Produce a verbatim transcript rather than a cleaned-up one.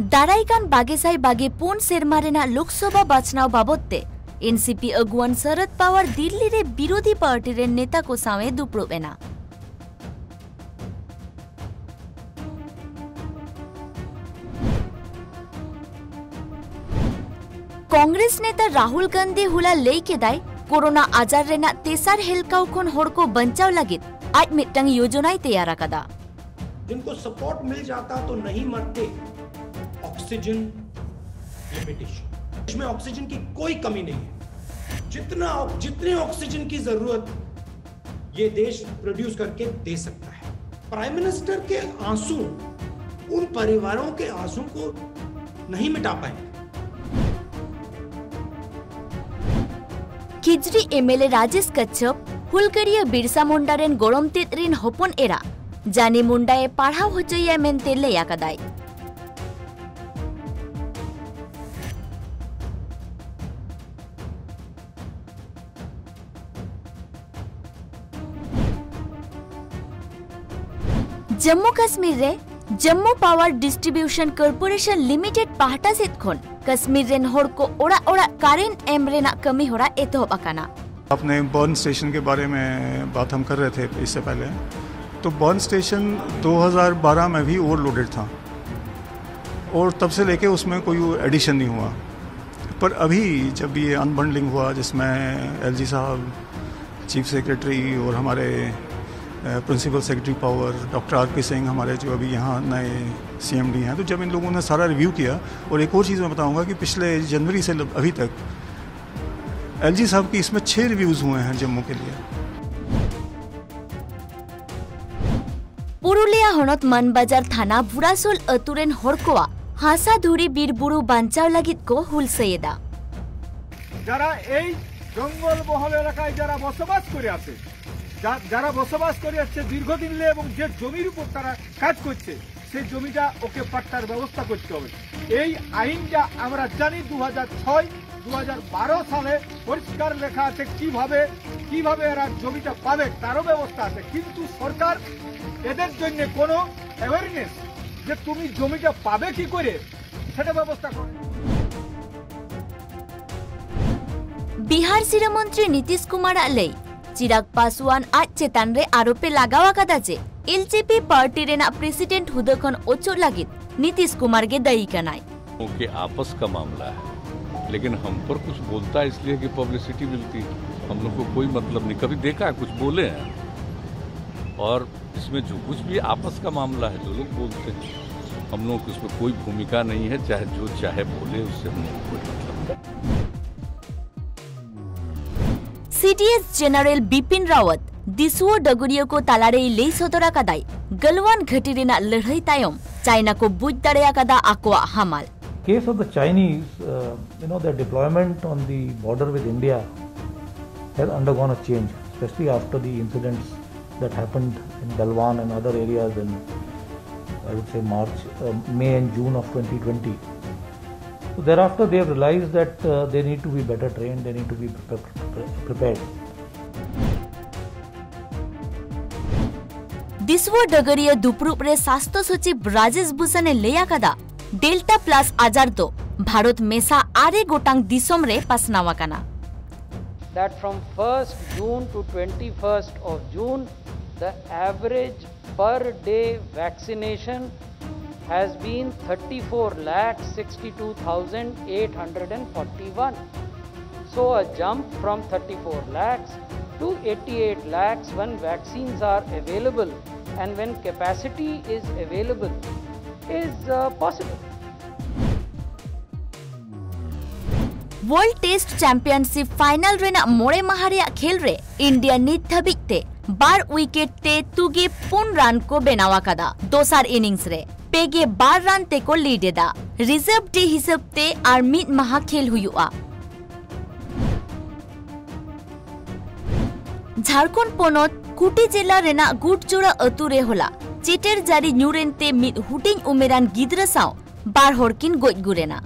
ᱫᱟᱨᱟᱭ ᱠᱟᱱ ᱵᱟᱜᱮ ᱥᱟᱭ ᱵᱟᱜᱮ ᱯᱩᱱ ᱥᱮᱨᱢᱟ ᱨᱮᱱᱟᱜ ᱞᱳᱠᱥᱚᱵᱷᱟ ᱵᱟᱪᱷᱱᱟᱣ ᱵᱟᱵᱚᱫ ᱛᱮ ᱮᱱᱥᱤᱯᱤ ᱟᱹᱜᱩᱣᱟᱹᱱ ᱥᱚᱨᱚᱫ ᱯᱟᱣᱟᱨ ᱫᱤᱞᱞᱤ ᱨᱮ ᱵᱤᱨᱳᱫᱷᱤ ᱯᱟᱨᱴᱤ ᱨᱮᱱ ᱱᱮᱛᱟ ᱠᱚ ᱥᱟᱶ ᱮ ᱫᱩᱯᱲᱩᱵ ᱮᱱᱟ᱾ ᱠᱚᱝᱜᱨᱮᱥ ᱱᱮᱛᱟ ᱨᱟᱦᱩᱞ ᱜᱟᱱᱫᱷᱤ ᱦᱚᱞᱟ ᱞᱟᱹᱭ ᱠᱮᱫᱟᱭ, ᱠᱳᱨᱳᱱᱟ ᱟᱡᱟᱨ ᱨᱮᱱᱟᱜ ᱛᱮᱥᱟᱨ ᱦᱮᱞᱠᱟᱣ ᱠᱷᱚᱱ ᱦᱚᱲ ᱠᱚ ᱵᱟᱧᱪᱟᱣ ᱞᱟᱹᱜᱤᱫ ᱟᱡ ᱢᱤᱫᱴᱟᱝ ᱭᱳᱡᱚᱱᱟᱭ ᱛᱮᱭᱟᱨ ᱟᱠᱟᱫᱟ᱾ जिनको सपोर्ट मिल जाता तो नहीं मरते ऑक्सीजन लिमिटेशन। इसमें ऑक्सीजन की कोई कमी नहीं है। जितना जितने ऑक्सीजन की जरूरत ये देश प्रोड्यूस करके दे सकता है। प्राइम मिनिस्टर के आंसू उन परिवारों के आंसू को नहीं मिटा पाएंगे। ᱠᱷᱤᱡᱽᱨᱤ ᱮᱢᱮᱞᱮ ᱨᱟᱡᱮᱥ ᱠᱟᱪᱪᱷᱚᱯ ᱦᱩᱞᱜᱟᱹᱨᱤᱭᱟᱹ ᱵᱤᱨᱥᱟ ᱢᱩᱱᱰᱟ ᱨᱮᱱ ᱜᱚᱲᱚᱢ ᱛᱮᱫ ᱨᱤᱱ ᱦᱚᱯᱚᱱ ᱮᱨᱟ ᱡᱟᱱᱤ ᱢᱩᱱᱰᱟ ᱮ ᱯᱟᱲᱦᱟᱣ ᱦᱚᱪᱚᱭᱮᱭᱟ ᱢᱮᱱᱛᱮ ᱞᱟᱹᱭ ᱟᱠᱟᱫᱟᱭ᱾ ᱡᱟᱢᱢᱩ ᱠᱟᱥᱢᱤᱨ ᱨᱮ Jammu power distribution corporation limited ᱯᱟᱦᱴᱟ ᱥᱮᱫ ᱠᱷᱚᱱ ᱠᱟᱥᱢᱤᱨ ᱨᱮᱱ ᱦᱚᱲ ᱠᱚ ᱚᱲᱟᱜ ᱚᱲᱟᱜ ᱠᱟᱨᱮᱱᱴ ᱮᱢ ᱨᱮᱱᱟᱜ ᱠᱟᱹᱢᱤ ᱦᱚᱨᱟ ᱮᱛᱚᱦᱚᱵ ᱟᱠᱟᱱᱟ᱾ आपने बर्न स्टेशन के बारे में बात हम कर रहे थे इससे पहले, तो बर्न स्टेशन दो हज़ार बारह में भी ओवरलोडेड था और तब से लेके उसमें कोई एडिशन नहीं हुआ। पर अभी जब ये अनबंडलिंग हुआ, जिसमें एलजी साहब, चीफ सेक्रेटरी और हमारे principal secretary power doctor R P Singh, हमारे जो अभी यहाँ नए सीएमडी हैं, तो जब इन लोगों ने सारा रिव्यू किया, और एक और चीज़ मैं बताऊंगा कि पिछले जनवरी से अभी तक एलजी साहब की इसमें छह रिव्यूज हुए हैं जम्मू के लिए। ᱯᱩᱨᱩᱞᱤᱭᱟ ᱦᱚᱱᱚᱛ ᱢᱟᱱᱵᱟᱡᱟᱨ ᱛᱷᱟᱱᱟ ᱵᱩᱨᱟᱥᱳᱞ ᱟᱹᱛᱩ ᱨᱮᱱ ᱦᱚᱲ ᱠᱚᱣᱟᱜ ᱦᱟᱥᱟ ᱫᱷᱩᱲᱤ ᱵᱤᱨ ᱵᱩᱨᱩ ᱵᱟᱧᱪᱟᱣ ᱞᱟᱹᱜᱤᱫ ᱠᱚ ᱦᱩᱞᱥᱟᱹᱭ ᱮᱫᱟ᱾ যারা এই জঙ্গল মহল এলাকায় যারা বসবাস করে আছে, যা- যারা বসবাস করে আসছে দীর্ঘদিন ধরে এবং যে জমির উপর তারা কাজ করছে, সেই জমিটা ওকে পাট্টার ব্যবস্থা করতে হবে। এই আইনটা আমরা জানি দু হাজার ছয় দু হাজার বারো সালে পরিষ্কার লেখা আছে কিভাবে কিভাবে এরা জমিটা পাবে, তারও ব্যবস্থা আছে। কিন্তু সরকার এদের জন্য কোনো অ্যাওয়ারনেস যে তুমি জমিটা পাবে কি করে, ᱵᱤᱦᱟᱨ ᱥᱤᱨᱟᱹ ᱢᱚᱱᱛᱨᱤ ᱱᱤᱛᱤᱥ ᱠᱩᱢᱟᱨᱟᱜ ᱞᱟᱹᱭ, ᱪᱤᱨᱟᱜᱽ ᱯᱟᱥᱣᱟᱱ ᱟᱡ ᱪᱮᱛᱟᱱ ᱨᱮ ᱟᱨᱚᱯᱮ ᱞᱟᱜᱟᱣ ᱟᱠᱟᱫᱟ ᱡᱮ ᱮᱞ ᱡᱮ ᱯᱤ ᱯᱟᱨᱴᱤ ᱨᱮᱱᱟᱜ ᱯᱨᱮᱥᱤᱰᱮᱱᱴ ᱦᱩᱫᱟᱹ ᱠᱷᱚᱱ ᱚᱪᱚᱜ ᱞᱟᱹᱜᱤᱫ ᱱᱤᱛᱤᱥ ᱠᱩᱢᱟᱨ ᱜᱮ ᱫᱟᱹᱭᱤ ᱠᱟᱱᱟᱭ᱾ लोगों के आपस का मामला है, लेकिन हम पर कुछ बोलता है इसलिए कि पब्लिसिटी मिलती है। हम लोग को कोई मतलब नहीं, कभी देखा है कुछ बोले हैं? और इसमें जो कुछ भी आपस का मामला है, जो लोग बोलते हैं, हम लोग उसमें कोई भूमिका नहीं है, चाहे जो चाहे बोले, उससे हम लोग को कोई मतलब नहीं। ᱥᱤ ᱰᱤ ᱮᱥ ᱡᱮᱱᱟᱨᱮᱞ ᱵᱤᱯᱤᱱ ᱨᱟᱣᱟᱛ ᱫᱤᱥᱩᱣᱟᱹ ᱰᱚᱜᱚᱨᱤᱭᱟᱹ ᱠᱚ ᱛᱟᱞᱟᱨᱮᱭ ᱞᱟᱹᱭ ᱥᱚᱫᱚᱨ ᱟᱠᱟᱫᱟᱭ, ᱜᱟᱞᱣᱟᱱ ᱜᱷᱟᱹᱴᱤ ᱨᱮᱱᱟᱜ ᱞᱟᱹᱲᱦᱟᱹᱭ ᱛᱟᱭᱚᱢ ᱪᱟᱭᱱᱟ ᱠᱚ ᱵᱩᱡᱽ ᱫᱟᱲᱮ ᱟᱠᱟᱫᱟ ᱟᱠᱚᱣᱟᱜ ᱦᱟᱢᱟᱞ᱾ Case of the Chinese, uh, you know, their deployment on the border with India has undergone a change, especially after the incidents that happened in Galwan and other areas in, I would say, March, uh, May and June of twenty twenty. So thereafter, they have realized that, uh, they need to be better trained, they need to be pre- pre- prepared. ᱫᱤᱥᱩᱣᱟᱹ ᱰᱚᱜᱚᱨᱤᱭᱟᱹ ᱫᱩᱯᱲᱩᱵ ᱨᱮ ᱥᱟᱥᱛᱷᱚ ᱥᱚᱪᱤᱵᱽ ᱨᱟᱡᱮᱥ ᱵᱷᱩᱥᱚᱱ ᱮ ᱞᱟᱹᱭ ᱟᱠᱟᱫᱟ, Delta plus ᱟᱡᱟᱨ ᱫᱚ ᱵᱷᱟᱨᱚᱛ ᱢᱮᱥᱟ ᱟᱨᱮ ᱜᱚᱴᱟᱝ ᱫᱤᱥᱚᱢ ᱨᱮ ᱯᱟᱥᱱᱟᱣ ᱟᱠᱟᱱᱟ᱾ That from first June to twenty-first of June, the average per day vaccination has been thirty-four lakh sixty-two thousand eight hundred and forty-one. So a jump from thirty-four lakhs to eighty-eight lakhs when vaccines are available and when capacity is available is, uh, possible. World Test Championship final ᱨᱮᱱᱟᱜ ᱢᱚᱬᱮ ᱢᱟᱦᱟ ᱨᱮᱭᱟᱜ ᱠᱷᱮᱞ ᱨᱮ India ᱱᱤᱛ ᱫᱷᱟᱹᱵᱤᱡ ᱛᱮ ᱵᱟᱨ wicket ᱛᱮ ᱛᱩᱜᱮ ᱯᱩᱱ ᱨᱟᱱ ᱠᱚ ᱵᱮᱱᱟᱣ ᱟᱠᱟᱫᱟ᱾ ᱫᱚᱥᱟᱨ ᱤᱱᱤᱝᱥ ᱨᱮ ᱯᱮ ᱜᱮ ᱵᱟᱨ ᱨᱟᱱ ᱛᱮᱠᱚ ᱞᱤᱰ ᱮᱫᱟ᱾ ᱨᱤᱡᱟᱨᱵᱷ ᱰᱮ ᱦᱤᱥᱟᱹᱵ ᱛᱮ ᱟᱨ ᱢᱤᱫ ᱢᱟᱦᱟ ᱠᱷᱮᱞ ᱦᱩᱭᱩᱜᱼᱟ᱾ ᱡᱷᱟᱲᱠᱷᱚᱸᱰ ᱯᱚᱱᱚᱛ ᱠᱩᱴᱤ ᱡᱮᱞᱟ ᱨᱮᱱᱟᱜ ᱜᱩᱴᱡᱳᱲᱟ ᱟᱹᱛᱩ ᱨᱮ ᱦᱚᱞᱟ ᱪᱮᱴᱮᱨ ᱡᱟᱹᱨᱤ ᱧᱩᱨ ᱮᱱᱛᱮ ᱢᱤᱫ ᱦᱩᱰᱤᱧ ᱩᱢᱮᱨᱟᱱ ᱜᱤᱫᱽᱨᱟᱹ ᱥᱟᱶ ᱵᱟᱨ ᱦᱚᱲ ᱠᱤᱱ ᱜᱚᱡ ᱜᱩᱨ ᱮᱱᱟ᱾